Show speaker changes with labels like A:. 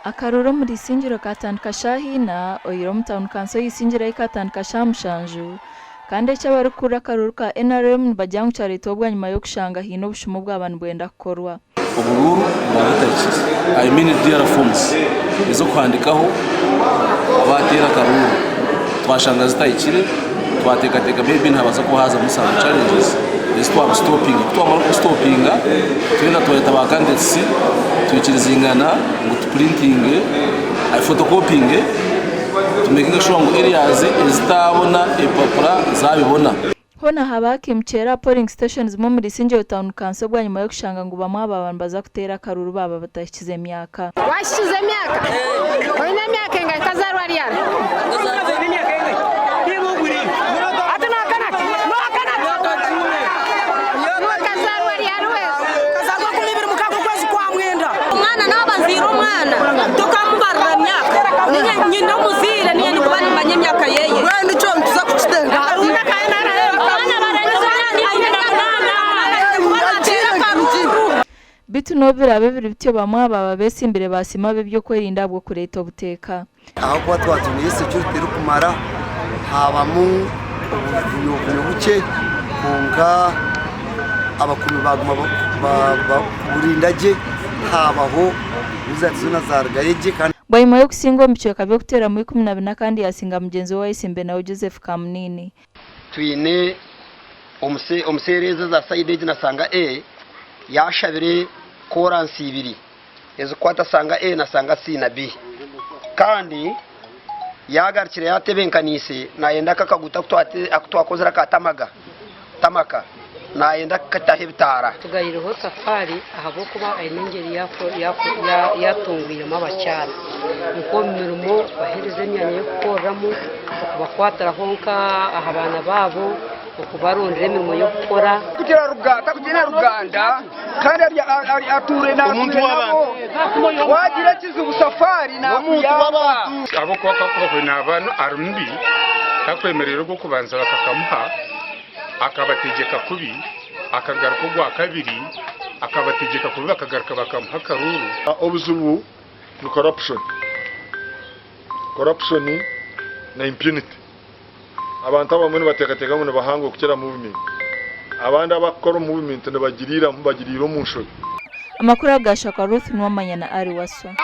A: Akaruuru omuri Isingiro kaatandika shaaha ina, oyihireho omu tauni kanso y'Isingiro ahi kaatandika shaaha mushanju. Kandi eki abarikukurira akaruuru ka nrm nibagira ngu kyareetwaho bwanyima y'okushanga haine obushuma obwaba nibwenda kukorwa.
B: Oburuuru bwaba butahikire, I mean DR forms ez'okuhandikaho abaateera akaruuru twashanga zitahikire twateekateeka maybe nihabaasa kuba haazamu some challenges ezi twabustopinga. Ku twamara kubustopinga twena twayeta ba candidates twikirizingana ngu tupurintinge, photocopinge tumekinge sure ngu areas ezitaabona ebipapura zaabibona.
A: Hoona haba hakimukyera aha polling station zimwe omuri Isingiro Town Council bwanyima y'okushanga ngu bamwe aha baaba nibaza kuteera akaruuru baaba batahikize myaka.
C: Wahikize emyaka? Oine emyaka engahi? Okazaarwa ryari? Okazaarwa ryari wewe?
D: Omwana naaba nzaire omwana tokamubarira myaka. Nyine omuzaire niinyenda kuba nimanya emyaka yeye.
A: Beitu n'obu biraabe biri bityo bamwe aha baaba beetsimbire baasiima ab'eby'okwerinda ahabw'okureeta obuteeka.
E: Ahabw'okuba twatungire security erikumara haabamu obuvuyo bukye kwonka abakuumi baaguma kuburinda gye haabaho results zoona zaarugayo gye.
A: Bwanyima y'okusinga omu bicweka by'okuteeramu 14 kandi yaasinga mugyenzi we owaayetsimbire nawe Joseph Kamunini.
F: Twine omuseereezi eza sayidi egi na sanga A yaashabire kooransi ibiri ezikukwata sanga A na sanga C na B kandi yaagarukire yaatebenkaniise naayenda aku akaguuto aku twakozire aka Tamaga, Tamaka naayenda kukataho ebitaara.
G: Tugaireho Safari ahabw'okuba aine engyeri yatungwiremu abakyara nk'omu mirimo okubaheereza emyanya y'okukoreramu, okubakwatiraho nka aha baana baabo, okubarondera emirimo y'okukora.
H: Takugira ruganda kandi atuure nabo wagira ekizibu Safari nakuyamba.
I: Ahabw'okuba ku arikuba naaba ari mubi, takwemereire ogw'okubanza bakakamuha, akabategyeka kubi, akagaruka ogwakabiri akabategyeka kubi bakagaruka bakamuha akaruuru.
J: Obuzibu ni corruption, corruption na impunity. Abantu abamwe nibateekateeka ngu nibahangwa okukira movement. Abandi abakukora omu movement nibagiriiramu, bagiriira omu nshobi.
A: Amakuru aga Shakwa Ruth Nuwamanya na Ali Wasswa.